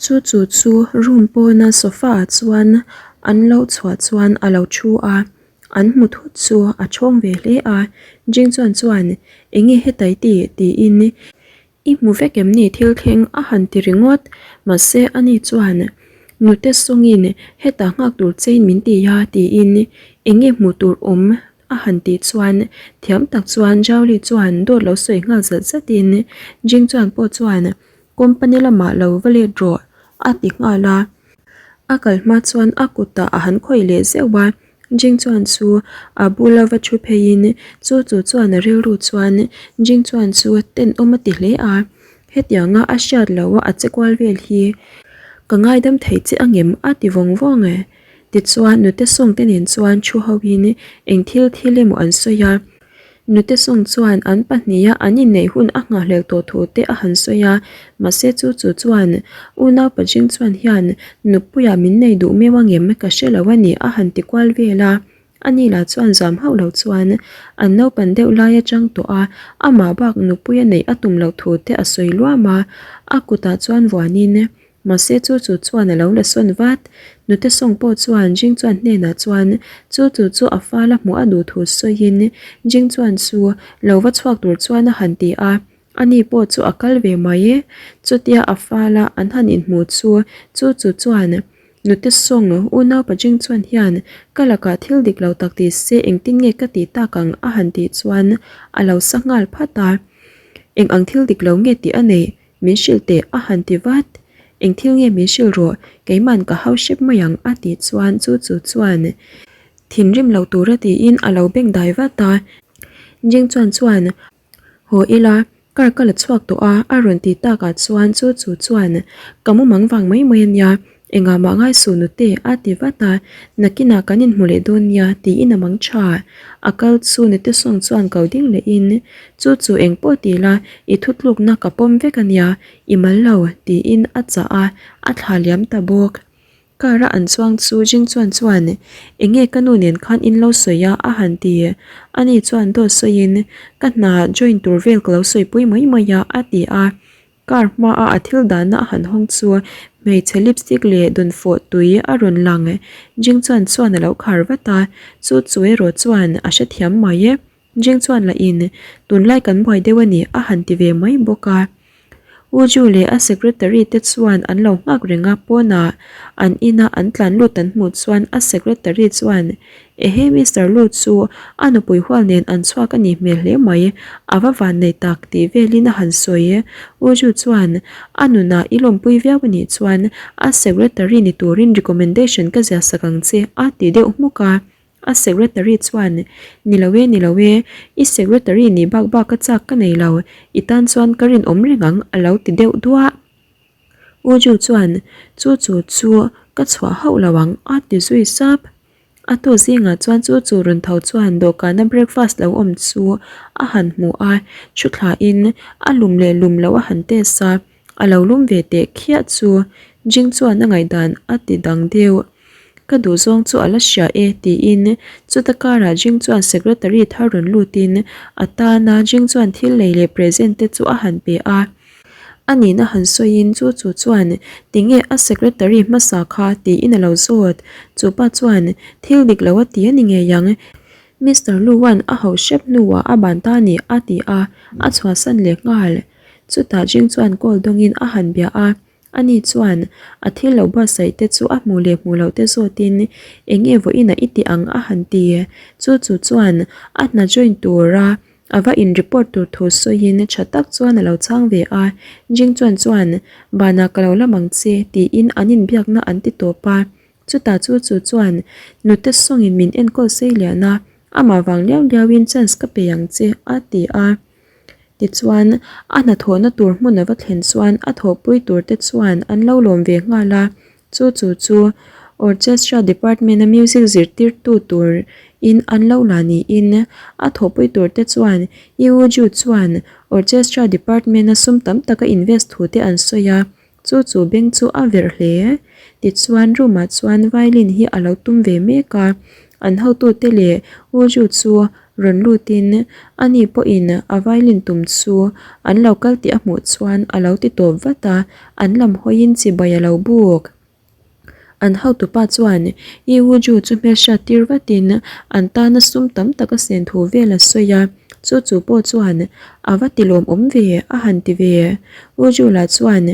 Chu chu chu room pawna sofa ah chuan an lo chhuah chuan a lo thu a, an hmu thut chu a thawng ve hle a, Jing chuan chuan enge hetai tih tiin I hmu vek em ni thil thleng a han ti ringawt, mahse ani chuan nute sawngin hetah nghak tur chein min ti a tiin eng nge hmuh tur awm a han tih chuan thiam tak chuan Zhaoli chuan dawt lo sawi nghal zat zatin Jing chuan pawh chuan company lamah lo va let rawh a ti nghal a, a kal hma chuan a kutah a han khawih leh zeuh a. Jing chuan chu a bula va thu pheiin chu chu chuan a rilru chuan Jing chuan chu tenawm a ti hle a, hetianga a hriat loh a a che kual vel hi ka ngaidam thei che angem a ti vawng vawng e. Tichuan nute sawngte nen chuan thu hoin eng thil thil emaw an sawi a. Nute sawng chuan an pahniha an inneih hun a nghahhlel tawh thu te a han sawi a, mahse chu chu chuan unau Pajing chuan hian nupuia min nei duh meu angem ka hre lo a ni a han ti kual vel a, ani lah chuan zam hauh lo chuan an naupan deuh lai atang tawh a, amah bak nupuia neih a tum loh thu te a sawi luam a, a kutah chuan vuanin Mahse chu chu chuan a lo la sawn vat. Nute Song pawh chuan Jing Chuan hnenah chuan chu chu chu a fala hmuh a duh thu sawiin Jing Chuan chu lo va chhuak tur chuan a han ti a, ani pawh chu a kal ve mai. Chutia a fala an han inhmuh chu chu chu chuan Nute Song unaupa Jing Chuan hian ka lakah thil dik lo tak ti se engtin nge ka tih tak ang a han tih chuan a lo sa nghal phat a. Eng ang thil dik lo nge tih a neih? Min hrilh teh a han ti vat. Eng thil nge min hrilh rawh, keiman ka hau hrep mai ang a tih chuan chu chu chuan thinrim lo tura tiin a lo beng dai vat a. Jing chuan chuan haw ila car ka la chhuak tawh a a rawn ti takah chuan chu chu chuan ka mumang vang mai mai a nia Engah mah ngai suh nute a ti vat a, nakinah kan inhmu leh dawn nia tiin a mang tha. A kal chu nute sawng chuan ko ding lehin, Chu chu eng pawh ti la, i thutlukna ka pawm vek a nia, i mal lo tiin a chah a, a thla liam ta bawk. Car a an chuang chu Jing chuan chuan, Enge ka nu nen khan in lo sawi a a han ti. Ani chuan dawt sawiin, Ka hna join tur vel ka lo sawipui mai mai a a ti a. Car hmaa a thil dahna a han hawng chu hmeichhe lipstick leh dawnfawh tui a rawn lang. Jing chuan chuan a lo khar vat a, chu chu erawh chuan a hrethiam mai e. Jing chuan lah in tunlai kan buai deuh a ni a han ti ve mai bawk a. U Ju leh a secretary te chuan an lo nghak reng a, pawnah an ina an tlan lut an hmuh chuan a secretary chuan Ehe Mister Lu chu a nupui hual nen an chhuak a nih hmel hle mai, a va van nei tak tih velin a han sawi. U Ju chuan a nunah i lawmpui viau a nih chuan a secretary ni turin recommendation ka ziah sak ang che a ti deuh hmuk a. A secretary chuan Ni lo e, ni lo e, i secretary nih bak bak a chak ka nei lo, i tan chuan ka rinawm reng ang a lo ti deuh duah. U Ju chuan Chu chu chu ka chhuah hauh lo ang a ti zui sap. A tu zingah chuan chu chu rawn tho chuan dawhkana breakfast lo awm chu a han hmu a, thu thlain a lum leh lum loh a han test a, a lo lum ve teh khiah chu Jing chuan a ngaihdan a ti dang deuh. Ka duhzawng chu a la hria e tiin chuta karah Jing chuan secretary thar rawn lutin a tana Jing chuan thil lei leh present te chu a han pe a. A nihna han sawiin chu chu chuan tinge a secretary hmasa kha tiin a lo zawt. Chu pa chuan thil dik lo a ti a ni ngei ang. Mister Lu-a'n a hauh hrep hnuah a ban ta ni a ti a, a chhuahsan leh nghal. Chutah Jing chuan call dawngin a han bia a, ani chuan a thil lo buatsaih te chu a hmuh leh hmuh loh te zawtin enge vawiinah i ti ang a han ti. Chu chu chuan a hna join tura A va in report tur thu sawiin tha tak chuan a lo chhang ve a, Jing chuan chuan banah ka lo lam ang che tiin an inbiakna an ti tawp a, chutah chu chu chuan nute sawngin min enkawl sei lian a, amah vang liau liauin chance ka pe ang che a ti a. Tichuan a hnathawhna tur hmun a va thlen chuan a thawhpui tur te chuan an lo lawm ve nghal a, Chu chu chu Orchestra Department a music zirtirtu tur in an lo la niin a thawhpui tur te chuan Yu Ju chuan Orchestra Department a sum tam tak a invest thu te an sawi a, chu chu beng chu a verh hle. Tichuan room ah chuan violin hi a lo tum ve mek a, an hotute leh Wu Ju chu Rawn lutin ani pawhin a violin tum chu an lo kal tih a hmuh chuan a lo ti tawp vat a, an lam hawiin chibai a lo buk. An hotupa chuan I U Ju chu hmelhriat tir vatin an tana sum tam tak a sen thu vel a sawi a, chu chu pawh chuan a va ti lawmawm ve a han ti ve. U Ju lah chuan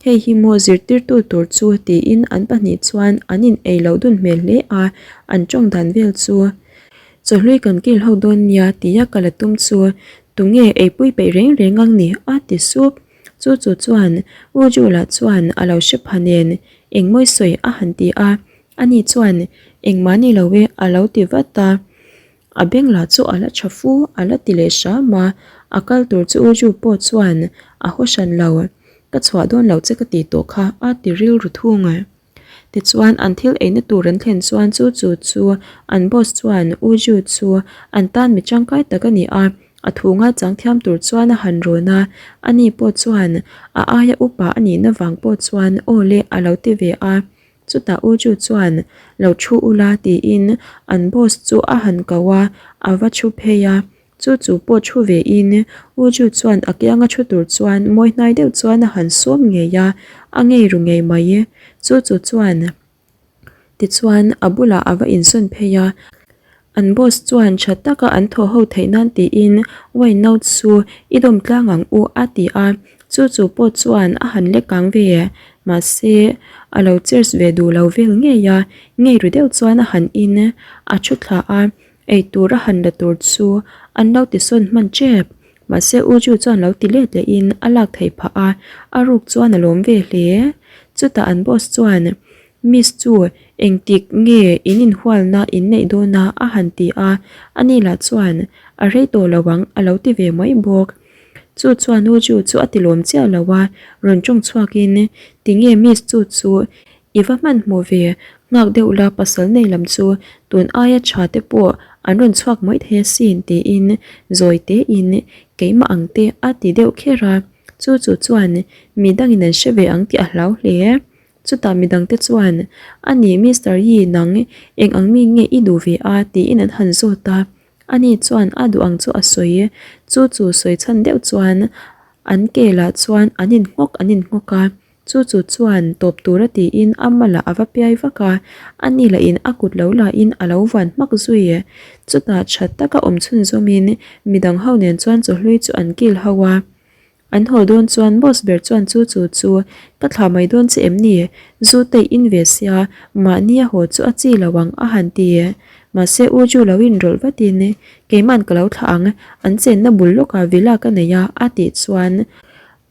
Hei hi maw zirtirtu tur chu tiin an pahnih chuan an in ei loh dun hmel hle a, an tawng dan vel chu chawhlui kan kil ho dawn nia tia ka la tum chu tunge eipui peih reng reng ang ni a ti sup. Chu chu chuan U Jula chuan a lo hre pha nen engmawi sawi a han ti a, ani chuan engmah ni lo e a lo ti vat a. A beng lah chu a la tha fu a la ti leh hram a, a kal tur chu U Ju pawh chuan a haw hran lo. Ka chhuah dawn lo che ka ti tawh kha a ti rilru thung. Tichuan an thil eina tur an thlen chuan chu chu chu an boss chuan U Ju chu an tan mi tangkai tak a ni a, a thu ngaichang thiam tur chuan a han rawn a, ani pawh chuan a aia upa a nihna vang pawh chuan aw le a lo ti ve a. Chutah U Ju chuan lo thu ula tiin an boss chu a han ko a, a va thu phei a. Chu chu pawh thu ve in U Ju chuan a kianga thu tur chuan mawi hnai deuh chuan a han sawm ngei a, a ngei ru ngei mai. Chu chu chuan tichuan a bulah a va insawn phei a. An boss chuan tha taka an thaw ho theih nan tiin wine no chu i dawm tlang ang u a ti a, chu chu pawh chuan a han lek kang ve. Mahse, a lo cheers ve duh lo vel ngei a, ngei ru deuh chuan a han in a thu thla a, eitur a han la tur chu an lo ti sawn hman tep. Mahse, U Ju chuan lo ti let lehin a lak theih phah a, a ruk chuan a lawm ve hle. Chutah an boss chuan Miss chu engtik nge in inhualna in neih dawn a? a han ti a, ani lah chuan a rei tawh lo ang a lo ti ve mai bawk. Chu chuan U Ju chu a ti lawm chiah lo a, rawn tawng chhuakin tinge Miss chu chu i va hmanhmawh ve, nghak deuh la pasal nei lam chu tun aia tha te pawh an rawn chhuak mai thei asin tiin zawi tein keimah ang te a ti deuh kher a, chu chu chuan midangin an hre ve ang tih a hlau hle. Chutah midangte chuan, A ni Mister Yi, nang eng ang mi nge i duh ve a? tiin an han zawt a. Ani chuan a duh ang chu a sawi. Chu chu sawi chhan deuh chuan an ke lah chuan an innghawk an innghawk a. Chu chu chuan tawp tura tiin a malah a va piai vak a, ani lahin a kut lo lahin a lo van hmak zui. Chutah tha taka awm chhunzawmin midang ho nen chuan chawhlui chu an kil ho a. An haw dawn chuan boss ber chuan chu chu chu ka thlah mai dawn che em ni? Zu te in ve sia, mahni a haw chu a chi lo ang a han ti. Mahse U Ju lo inrawlh vatin keiman ka lo thlah ang, an chenna bul lawkah villa ka nei a a tih chuan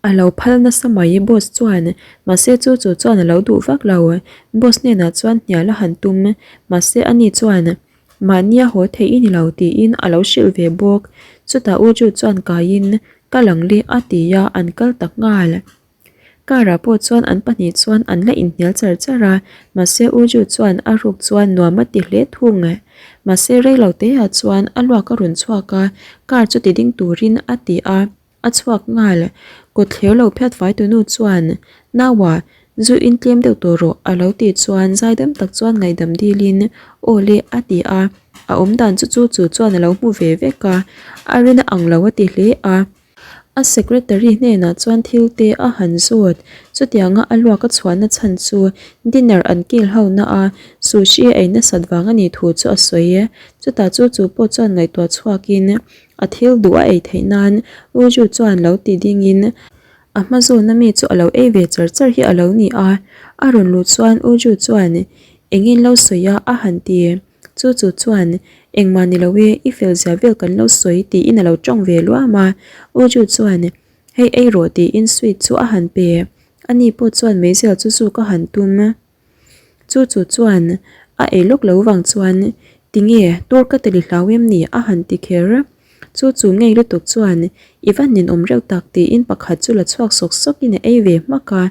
a lo phal nasa mai boss chuan mahse chu chu chuan a lo duh vak lo. Boss hnenah chuan hnial a han tum mahse ani chuan Mahnia haw theih i ni lo tiin a lo hrilh ve bawk. Chutah U Ju chuan kaiin ka lang leh a ti a, an kal ta nghal. Car ah pawh chuan an pahnih chuan an la inhnial char char a, mahse U Ju chuan a ruk chuan nuam a ti hle thung. Mahse rei lo te ah chuan a luak a rawn chhuak a, car chu ti ding turin a ti a. A chhuak nghal. Kawtthler lo phiat fai tunu chuan, Naua, zu in tlem deuh tawh rawh a lo tih chuan zaidam tak chuan ngaihdam dilin, Aw le a ti a. A awm dan chu chu chu chuan a lo hmu ve vek a, a rin a ang lo a ti hle a. A secretary hnenah chuan thil te a han zawt. Chutianga a luak a chhuahna chhan chu dinner an kil ho na a, sushi a ei nasat vang a nih thu chu a sawi. Chutah chu chu pawh chuan ngaihtuah chhuakin A thil duh a ei theih nan U Ju chuan lo ti dingin a hma zawna mi chu a lo ei ve char char hi a lo ni a. A rawn luh chuan U Ju chuan engin lo sawi a a han ti. Chu chu chuan engmah ni lo e, i fel zia vel kan lo sawi tiin a lo tawng ve luam a. U Ju chuan hei ei rawh tiin sweet chu a han pe. Ani pawh chuan meizial chu zuk a han tum. Chu chu chuan a ei lawk lo vang chuan tinge tur ka teli hlau em ni a han ti kher. Chu chu ngei lutuk chuan i va ninawm reuh tak tiin pakhat chu la chhuak sawk sawk in a ei ve hmak a,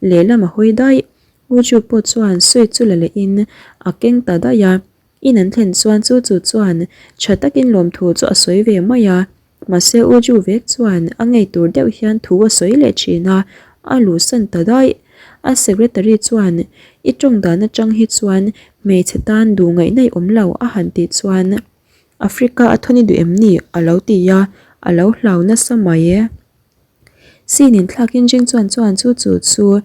lehlam a hawi daih. U Ju pawh chuan sweet chu la leh in a keng ta daih a. In an thlen chuan chu chu chuan tha takin lawmthu chu a sawi ve mai a. Mahse U Ju vek chuan a ngei tur deuh hian thu a sawi leh thin a, a luhsan ta daih. A secretary chuan I tawng dan atang hi chuan hmeichhe tan duh ngaih naih awm lo a han tih chuan. Africa a thawn i duh em ni? a lo ti a, a lo hlau nasa mai e. Sin inthlakin Jing chuan chuan chu chu chu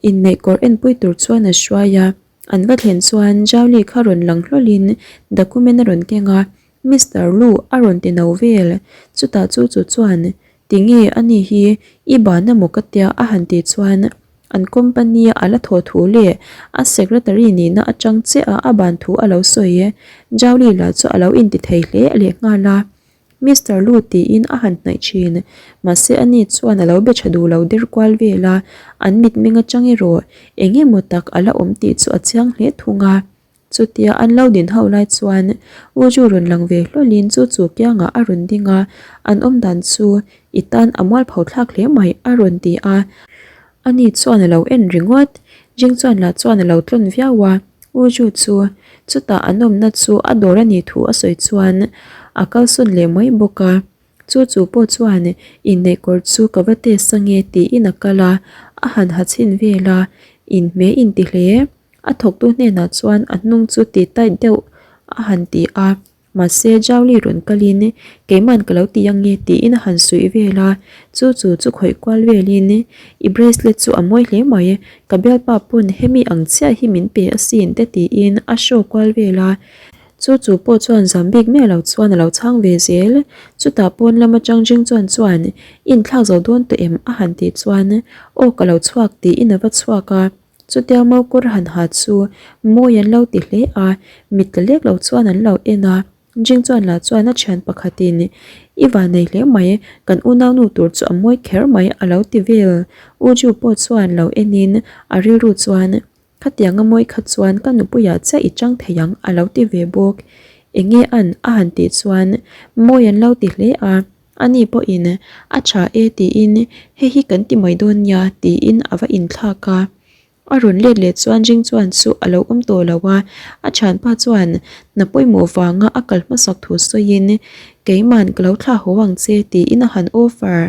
inneih kawr enpui tur chuan a hruai a, an va thlen chuan Zhao Li kha rawn lang hlawlhin document a rawn keng a, Mister Lu a rawn ti no vel. Chutah chu chu chuan Tinge ani hi i ban emaw ka tia a han tih chuan an company a la thaw thu leh a secretary nihna atang chiah a a ban thu a lo sawi. Zhao Li lah chu a lo inti thei hle lehnghal a. Mister Lu tiin a han hnaih thin. Mahse ani chuan a lo be tha duh lo der kual vel a, an mitmeng atang erawh eng emaw tak a la awm tih chu a chiang hle thung a. Chutia an lo din ho lai chuan U Ju rawn lang ve hlawlin chu chu kiangah a rawn ding a, an awm dan chu i tan a mualpho thlak hle mai a rawn ti a. Ani chuan a lo en ringawt. Jing chuan lah chuan a lo tlawn viau a, U Ju chu chutah an awmna chu a dawr a nih thu a sawi chuan a kalsawn leh mai bawk a. Chu chu pawh chuan inneih kawr chu ka va test ange tiin a kal a, a han ha chhin vel a, inhmeh inti hle. A thawktu hnenah chuan a hnung chu ti tight deuh a han ti a, mahse Zhaoli rawn kalin keiman ka lo ti ange tiin a han suih vel a, chu chu chu khawih kual velin i bracelet chu a mawi hle mai, ka bialpa pawn hemi ang chiah hi min pe asin te tiin a show kual vel a, chu chu pawh chuan zam bik miah lo chuan a lo chhang ve zel, chutah pawn lam atang Jing chuan chuan i inthlak zo dawn tawh em a han tih chuan aw ka lo chhuak tiin a va chhuak a. Chutia Maukawr han ha chu mawi an lo ti hle a, mit tla lek lo chuan an lo en a. Jing chuan lah chuan a thian pakhatin, I van nei hle mai, kan unaunu tur chu a mawi kher mai a lo ti vel. U Ju pawh chuan lo enin a rilru chuan, Khatianga mawi kha chuan ka nupuiah chiah i chang thei ang a lo ti ve bawk. Enge an a han tih chuan mawi an lo ti hle a. Ani pawhin a tha e tiin hei hi kan ti mai dawn nia tiin a va inthlak a. A rawn let leh chuan Jing chuan chu a lo awm tawh lo a, a thianpa chuan hna pawimawh vanga a kal hmasak thu sawiin keiman ka lo thlah haw ang che tiin a han offer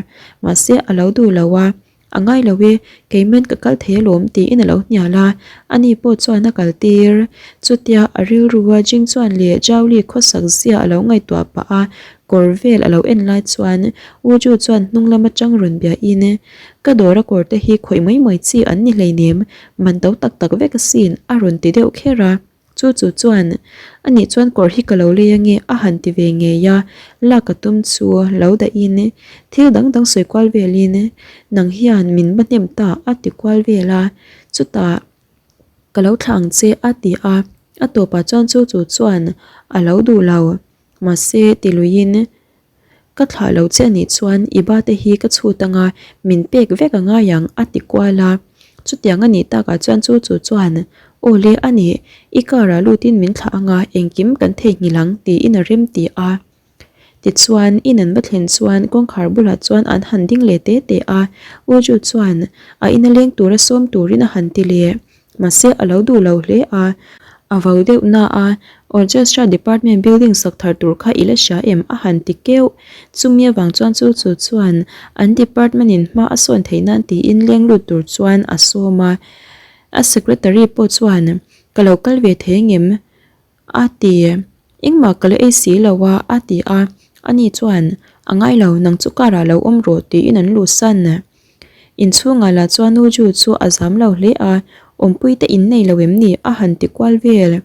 mahse a lo duh lo a. A ngai lo e, keimen ka kal thei alawm tiin a lo hnial a, ani pawh chuan a kal tir. Chutia a rilrua Jing chuan leh Zhaoli khawsak zia a lo ngaihtuah pah a, kawr vel a lo en lai chuan U Ju chuan hnung lam atang rawn biahin, Ka dawr a kawr te hi khawih mai mai chi an ni hleinem, man to tak tak vek asin a rawn ti deuh kher a. Chu chu chuan, Anih chuan kawr hi ka lo lei ange a han ti ve ngei a, lak a tum chu lo dahin thil dang dang sawi kual velin nang hian min va hnem ta a ti kual vel a, chutah ka lo thlah ang che a ti a, a tawpah chuan chu chu chuan a lo duh lo. Mahse ti luiin Ka thlah lo che anih chuan i ba te hi ka chhut anga min pek vek a ngai ang a ti kual a. Chutiang anih takah chuan chu chu chuan Aw le a nih, i car ah lutin min thlah anga engkim kan theihnghilh ang tiin a rem ti a. Tichuan in an va thlen chuan kawngkhar bulah chuan an han ding leh te te a, U Ju chuan a ina leng tura sawm turin a han ti leh. Mahse a lo duh lo hle a, a vau deuh na a, Orchestra department building sak thar tur kha i la hria em? a han ti keuh. Chumi avang chuan chu chu chuan an department in hma a sawn theih nan tiin leng lut tur chuan a sawm a. A secretary pawh chuan, Ka lo kal ve thei ngem? A ti, Engmah ka la ei si lo a, a ti a. Ani chuan, A ngai lo, nang chu car ah lo awm rawh, tiin an luhsan. Inchhungah lah chuan U Ju chu a zam lo hle a, Awmpui te in nei lo em ni? a han ti kual vel.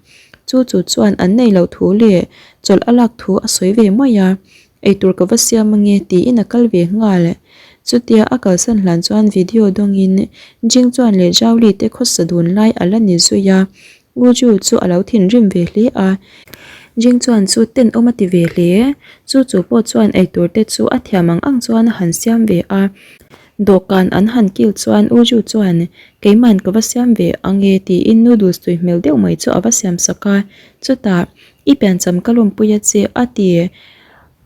Chu chu chuan an nei loh thu leh chawlh a lak thu a sawi ve mai a, Eitur ka va siam ange, tiin a kal ve nghal. Chutia a kalsan hlan chuan video dawngin Jing chuan leh Zhao Li te khawsa dun lai a la ni zui a, U Ju chu a lo thinrim ve hle a, Jing chuan chu tenawm a ti ve hle. Chu chu pawh chuan eitur te chu a thiam ang ang chuan a han siam ve a. Dawhkan an han kil chuan U Ju chuan keiman ka va siam ve ang e tiin noodles tui hmel deuh mai chu a va siam sak a. Chutah, I piancham ka lawmpui a che a ti.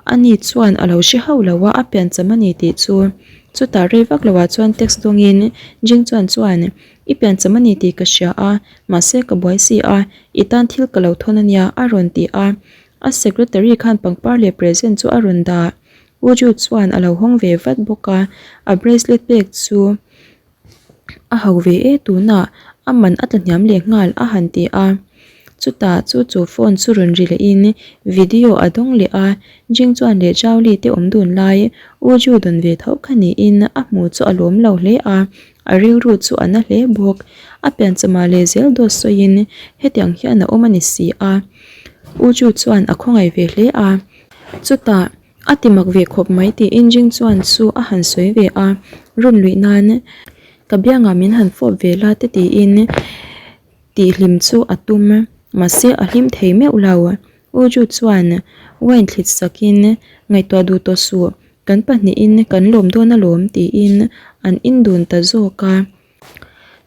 Ani chuan a lo hre hauh lo a, a piancham a ni tih chu. Chutah rei vak loah chuan text dawngin Jing chuan chuan I piancham a ni tih ka hria a, mahse ka buai si a, i tan thil ka lo thawn a nia a rawn ti a. A secretary khan pangpar leh present chu a rawn dah. U Ju chuan a lo hawng ve vat bawk a, a bracelet pek chu a ho ve e tunah a man a tla hniam leh nghal a han ti a. Chutah chu chu phone chu rawn ri lehin video a dawng leh a, Jing chuan leh Zhao Li te awm dun lai U Ju dawn ve tho kha niin a hmu chu a lawm lo hle a, a rilru chu a na hle bawk. A pianchama leh zel dawt sawiin hetiang hian a awm a ni si a. U Ju chuan a khawngaih ve hle a, chutah a ti mak ve khawp mai tiin Jing chuan chu a han sawi ve a, run luih nan ka biangah min han fawp ve la te tiin Tihhlim chu a tum, mahse a hlim thei meuh lo. U Ju chuan wine thlit sakin, Ngaihtuah duh tawh suh, kan pahnihin kan lawm dawn alawm tiin an indun ta zawk a.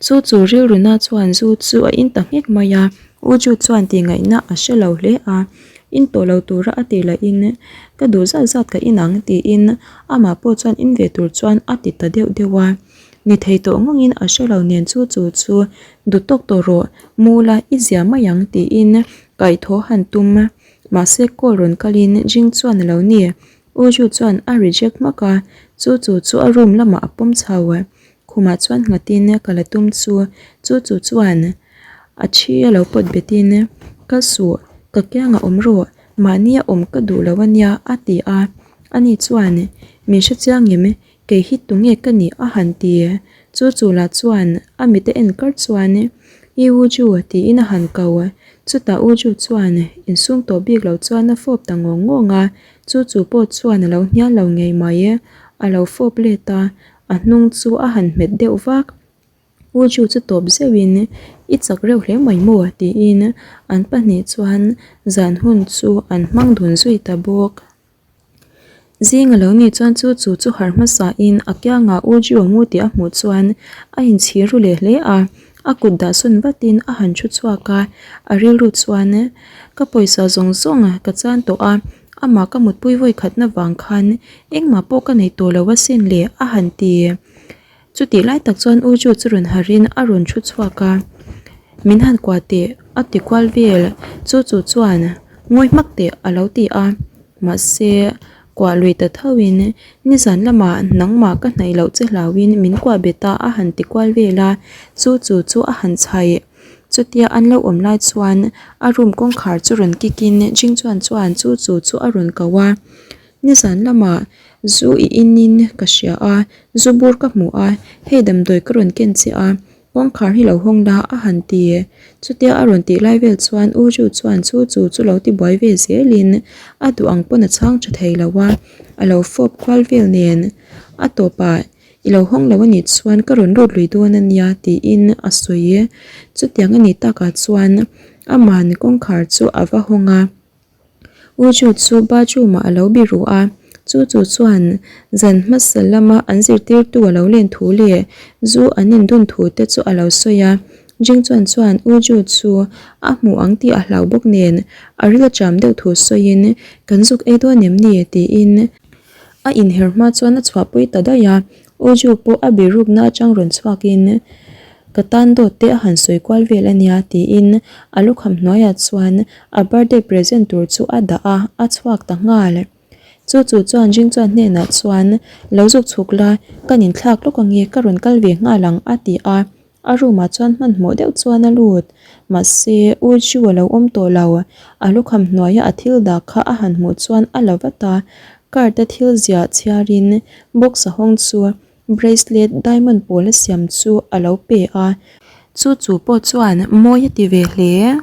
Chu chu rilruna chuan zu chu a in ta nghek mai a, U Ju chuan tihngaihna a hre lo hle a. In tawh lo tura a tih lahin, Ka duh zat zat ka in ang tiin amah pawh chuan in ve tur chuan a ti ta deuh deuh a. Ni thei tawh ngawngin a hre lo nen chu chu chu duh tawk tawh rawh, mu la i zia mai ang tiin kaihthawh han tum. Mahse call rawn kalin Jing chuan a lo ni. U Ju chuan a reject hmak a, chu chu chu a room lamah a pawm chho. Khumah chuan nghatin ka la tum chu, chu chu chuan a thi a lo pawt betin ka suh, ka kiangah awm rawh, mahni a awm ka duh lo a nia a ti a. Ani chuan min hrechiang em? Kei hi tunge ka nih a han ti. Chu chu lah chuan a mite en kar chuan I U Ju tiin a han ko. Chutah U Ju chuan insum tawh bik lo chuan a fawp ta ngawng ngawng a, chu chu pawh chuan a lo hnial lo ngei mai. A lo fawp let a, a hnung chu a han hmet deuh vak. U Ju chu tawp zeuhin I chak reuh hle mai maw tiin an pahnih chuan zan hun chu an hmang dun zui ta bawk. Zing a lo nih chuan chu chu chu harh hmasa in a kiangah U Ji awm u tih a hmuh chuan a inchhir ru leh hle a, a kut dah sawn vatin a han thu chhuak a, a rilru chuan ka pawisa zawng zawng ka chan tawh a, amah ka mutpui vawi khatna vang khan engmah pawh ka nei tawh lo asin le a han ti. Chutih lai tak chuan U Ju chu rawn harhin a rawn thu chhuak a, Min han kuah teh a ti kual vel, chu chu chuan ngawi hmak teh a lo ti a, mahse kuah lui ta thoin nizan lamah nangmah ka hnaih loh che hlauhin min kuah bet a a han ti kual vel a, chu chu chu a han chhaih. Chutia an lo awm lai chuan a room kawngkhar chu rawn kick in Jing chuan chuan chu chu chu a rawn ko a. Nizan lamah zu i in in ka hria a, zu bur ka hmu a, hei damdawi ka rawn ken che a, kawngkhar hi lo hawng la a han ti. Chutia a rawn tih lai vel chuan U Ju chuan chu chu chu lo ti buai ve zelin a duh ang pawn a chhang tha thei lo a, a lo fawp kual vel nen a tawpah i lo hawng lo anih chuan ka rawn lut lui dawn a nia tiin a sawi. Chutiang a nih takah chuan aman kawngkhar chu a va hawng a. U Ju chu bathroom ah a lo biru a, chu chu chuan zan hmasa lama an zirtirtu a lo len thu leh zu an indun thu te chu a lo sawi a. Jing chuan chuan U Ju chu a hmu ang tih a hlau bawk nen a ril a cham deuh thu sawiin kan zuk ei dawn em ni tiin a inher hma chuan a chhuahpui ta daih a. U Ju pawh a birukna atang rawn chhuakin ka tan dawt te a han sawi kual vel a nia tiin a lukham hnuaiah chuan a birthday present tur chu a dah a, a chhuak ta nghal. Chu chu chuan Jing chuan hnenah chuan lo zuk chhuk la, kan inthlak lawk ange ka rawn kal ve nghal ang a ti a. A room ah chuan hmanhmawh deuh chuan a lut. Mahse, U Ju a lo awm tawh lo. A lukham hnuaia a thil dah kha a han hmuh chuan a la vat a. Card a thil ziah chhiarin box a hawng chu bracelet diamond pawl a siam chu a lo pe a. Chu chu pawh chuan mawi a ti ve hle.